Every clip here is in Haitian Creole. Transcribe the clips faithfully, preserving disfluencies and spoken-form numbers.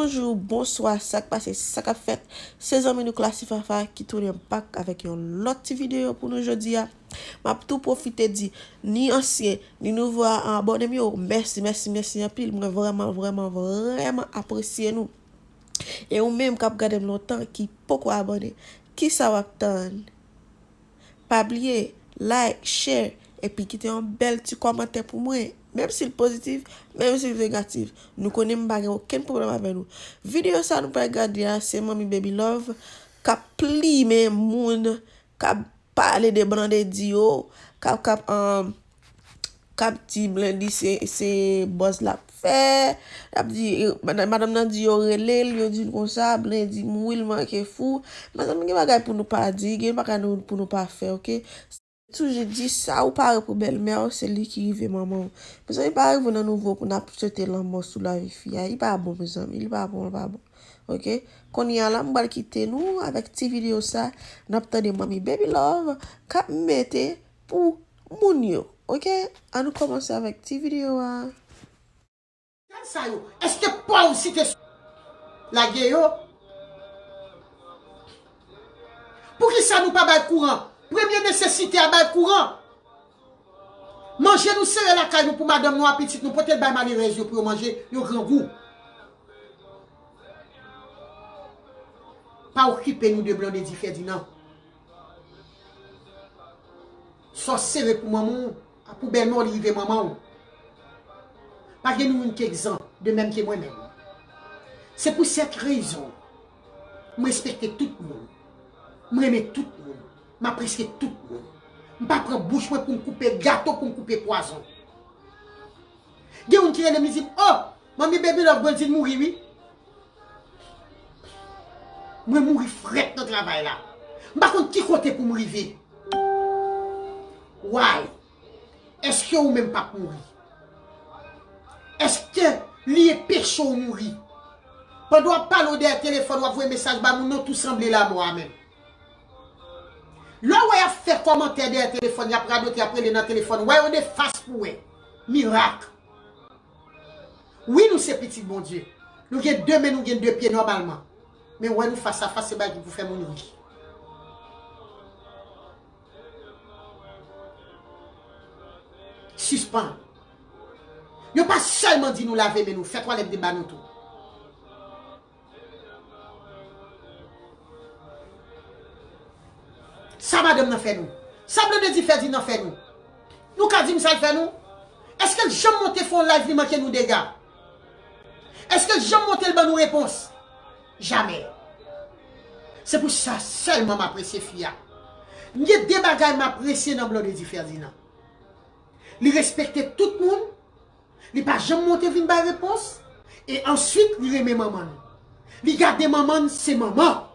Bonjou, bonswa, sa k pase, sa k ap fèt? Se zanmi nou Classy Fafa ki tounen back avèk yon lòt ti videyo pou nou jodi a. M ap tou pwofite di, ni ansyen, ni nouvo a, abòne m yo, mèsi, mèsi, mèsi anpil. Mwen vrèman, vrèman, vrèman apresye nou. E ou menm k ap gade m lontan, ki poko abòne, kisa w ap tann? Pa bliye, like, share, epi kite yon bèl ti kòmantè pou mwen. Menm si l pozitif, menm si l negatif. Nou konnen m pa gen okenn pwoblèm avè nou. Videyo sa nou pral gade a, se Manmi Baby Love k ap plimen moun, k ap pale de Blondedy yo, k ap, k ap, um, k ap di Blondedy se, se buzz l ap fè. L ap di, eh, madanm, madanm nan di yo rele l, yo di l konsa, Blondedy mouri, l manke fou. Mezanmi, gen bagay pou nou pa di, gen bagay nou, pou nou pa fè, oke? Toujou di sa ou pare pou bèlmè w, se li ki rive manman w. Mezanmi, pa rive nan nouvo pou n ap swete lanmò sou lavi fi a. Li pa bon, mezanmi, li pa bon, li pa bon. Oke? Kounye a la, m pral kite nou avèk ti videyo sa. N ap tande Manmi Baby Love k ap mete pou moun yo. Oke? Ann nou kòmanse avèk ti videyo a. Gad sa yo. Èske pa w site lage yo? Poukisa nou pa bay kouran? Premye nesesite a bay kouran. Manje nou sere lakay nou pou madanm nou a pitit nou, pote l bay malerèz yo pou yo manje, yo grangou. Pa okipe nou de Blondedy Ferdinand. Sa w sere pou manman w, a pou bèlmè w li rive manman w. Pa gen nou youn ki egzan, de menm ke mwen menm. Se pou sèt rezon, m respekte tout moun. M renmen tout moun. M apresye tout moun. M pa pran bouch mwen pou m koupe gato, pou m koupe pwazon. Gen youn ki rele m, li di m, "Oh, Manmi Baby Love, Blondedy mouri, wi." Mwen mouri frèt nan travay la. M pa konn ki kote pou m rive. Why? Èske ou menm p ap mouri? Èske li enpeche w mouri? Pandan w ap pale w dèyè telefòn, w ap voye mesaj ba moun nan, tou sanble lamò a menm. Lè w wè y ap fè kòmantè dèyè telefòn, y ap radote, y ap rele nan telefòn, wè yo de fas pou wè. Mirak. Wi, nou se pitit Bondye. Nou gen de men, nou gen de pye nòmalman. Men wè nou fas a fas, se bagay ki pou fè moun ri. Sispann. Yo pa sèlman di nou lave men nou, fè twalèt de ba nou tou. Sa madanm nan fè nou? Sa Blondedy Ferdinand fè nou? Nou ka di m sa l fè nou? Èske l janm monte fè yon live li manke nou dega? Èske l janm monte l ban nou repons? Jamè. Se pou sa sèlman m apresye fi a. M gen de bagay m apresye nan Blondedy Ferdinand. Li respekte tout moun. Li pa janm monte vin bay repons. E answit, li renmen manman l. Li gade manman l, se manman.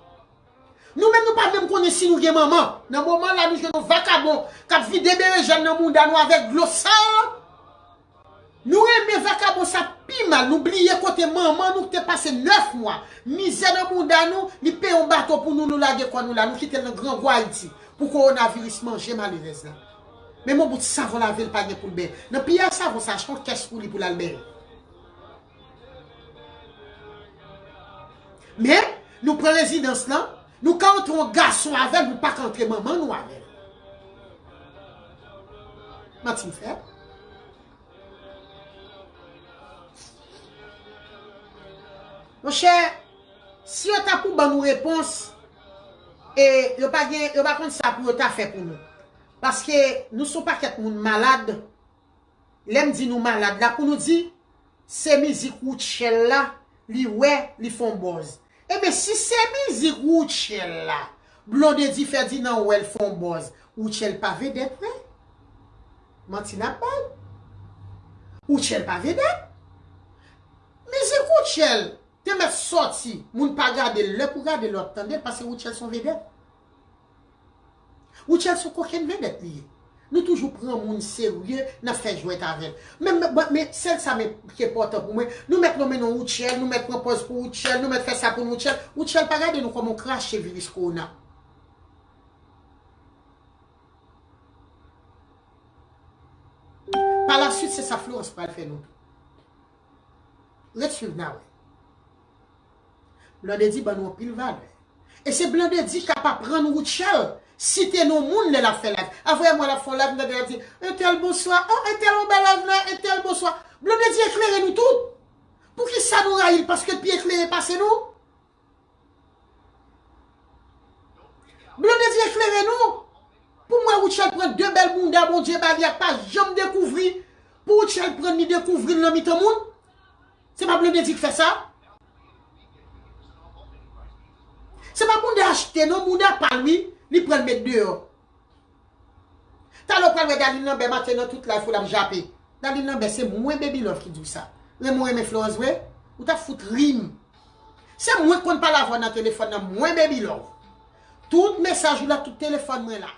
Nou menm, nou pa menm konnen si nou gen manman. Nan moman la, nou jwenn yon vakabon k ap vide berejèn nan mouda nou avèk dlo sal. Nou renmen vakabon sa pi mal. Nou bliye kote manman nou te pase nèf mwa. Mizè nan mouda nou, li peye yon bato pou nou, nou lage kò nou la. Nou kite l nan grangou Ayiti pou kowonaviris manje malerèz la. Menm yon bout savon lave l pa gen pou l benyen. Nan piyay savon sa, achte yon kès pou li pou l al benyen. Men, nou pran rezidans lan, nou ka antre yon gason avè l, nou pa ka antre manman nou avè l. Manti m fè? Monchè, si yo ta pou ban nou repons, e yo pa gen, yo pa konn sa pou yo ta fè pou nou. Paske nou se yon pakèt moun malad. Lè m di nou malad la, pou nou di, se mizik Rutshelle la, li wè, li fè yon buzz. Ebyen, si se mizik Rutshelle la, Blondedy Ferdinand wè l fè yon buzz, Rutshelle pa vedèt vre? Manti n ap bay? Rutshelle pa vedèt? Mizik Rutshelle te mèt sòti, moun pa gade l, lè pou gade l, w ap tande l, paske Rutshelle se yon vedèt. Rutshelle se yon kokenn vedèt li ye. Nou toujou pran moun serye, n ap fè jwèt avè l. Men, men, men, men sèl sa men, ki enpòtan pou mwen, nou mèt nonmen non Rutshelle, nou mèt pran pòz pou Rutshelle, nou mèt fè sa pou nou Rutshelle. Rutshelle pa gade nou kòm yon krache viris kowona. Pa la swit, se sa Florence pral fè nou tou. Ret swiv n a wè. Blondedy ban nou anpil valè. E se Blondedy k ap aprann Rutshelle site non moun lè l ap fè live. Avè mwen l ap fè yon live, m tande l ap di, entèl bonswa, oh, entèl ou bèl live la, entèl bonswa. Blondedy eklere nou tout. Poukisa nou rayi l? Paske l pi eklere pase nou? Blondedy eklere nou. Pou mwen, Rutshelle pran de bèl bounda Bondye ba li a k pa janm dekouvri. Pou Rutshelle pran li dekouvri l nan mitan moun. Se pa Blondedy k fè sa. Se pa bounda achte non, bounda pa l wi, li pran l met deyò. Talè w pral wè Darline Lambert maten nan tout live ou l ap jape. Darline Lambert, se mwen Baby Love ki di w sa. Renmen w renmen Florence vre? Ou t ap fout ri m. Se mwen k konn pale avè w nan telefòn nan, mwen Baby Love. Tout mesaj ou la, tout telefòn mwen la.